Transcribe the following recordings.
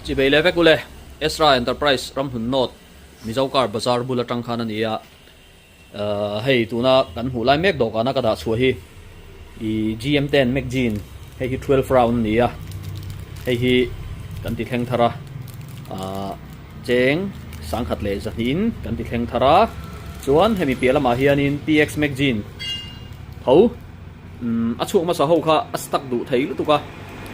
Chibei leh vek ule, Ezra Enterprise ramhlun North Mizo Car Bazar bul atang khan a ni a, hei tuna kan hmuh lai mek dawhkana ka dah chhuah hi i GM 10 Magazine hei hi 12 round a ni a, hei hi kan ti thleng thar a, cheng sangkhat leh zahnihin kan ti thleng thar a, chuan hemi piah lamah hianin PX Magazine tho. Umm a chhuak hmasa ho kha a stuck duh thei lutuk a,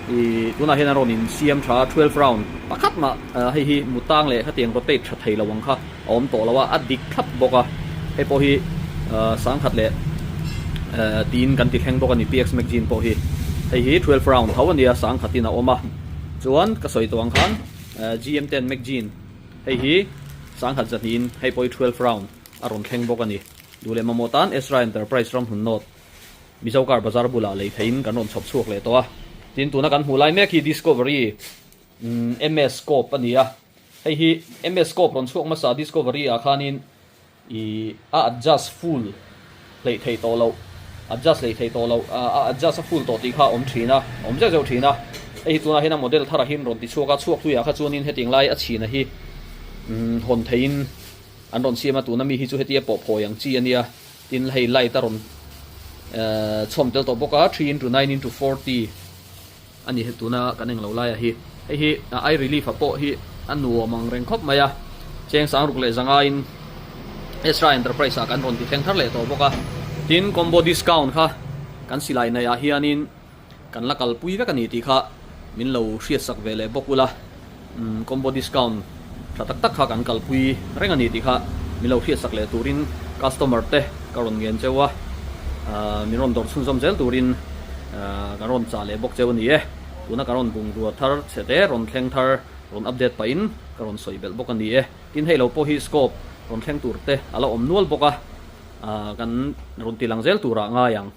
ih tunah hian a rawn in siam tha a 12 round pakhat mah hei hi mutang leh khatiang rotate tha thei lo ang kha a awm tawh lo a, a dik thlap bawk a, hei pawh hi sangkhat leh tiin kan ti thleng bawk a ni PX magazine pawh hi hei hi 12 round tho a nia sangkhatin a awm a, chuan ka sawi tawh ang khan GM 10 magazine hei hi sangkhat zahnihin hei pawh hi 12 round a rawn thleng bawk a ni. Duh leh mamawh tan Ezra Enterprise ram hun nawt Mizo Car Bazar bulah lei theihin kan rawn chhawp chhuak leh tawh a. Tin, tuna kan hmuh lai mek hi Discovery MS Scope a ni a. Hei hi MS Scope rawn chhuak hmasa Discovery ah khanin ih a adjust full hleih theih tawh loh, adjust hleih theih tawh loh, a adjust a full tawh tih kha a awm thin a, a awm zeuh zeuh thin a. Hei hi tunah hian a model tharah hian rawn ti chhuak a, chhuak hluiah kha chuanin hetiang lai a chhina hi hawn theihin An rawn siam a, tuna mi hi chu hetia pawh phawi ang chi a nia, tin hei light a rawn chhawm tel tawh bawk a, 3x9x40 a ni tuna kan englo laia hi. Hei hi eye relief ah pawh hi a nuam ang reng khawp mai a, cheng sang ruk leh zangaiin Ezra Enterprise ah kan rawn ti thleng thar leh tawh bawk a, tin combo discount kha kan silai neih ah hianin Kan la kalpui vek a ni tih kha min lo hriatsak ve leh bawk ula, combo discount tha tak tak kha kan kalpui reng a ni tih kha min lo hriatsak leh turin customer te ka rawn ngen cheu a, min rawn dawr chhunzawm zel turin kan rawn chah leh bawk cheu a ni e. Tuna ka rawn bungrua thar chhe te rawn thleng thar rawn update pahin ka rawn sawi belh bawk a ni e. Tin hei lo pawh hi scope rawn thleng tur te a la awm nual bawk a, kan rawn ti lang zel turah ngai ang.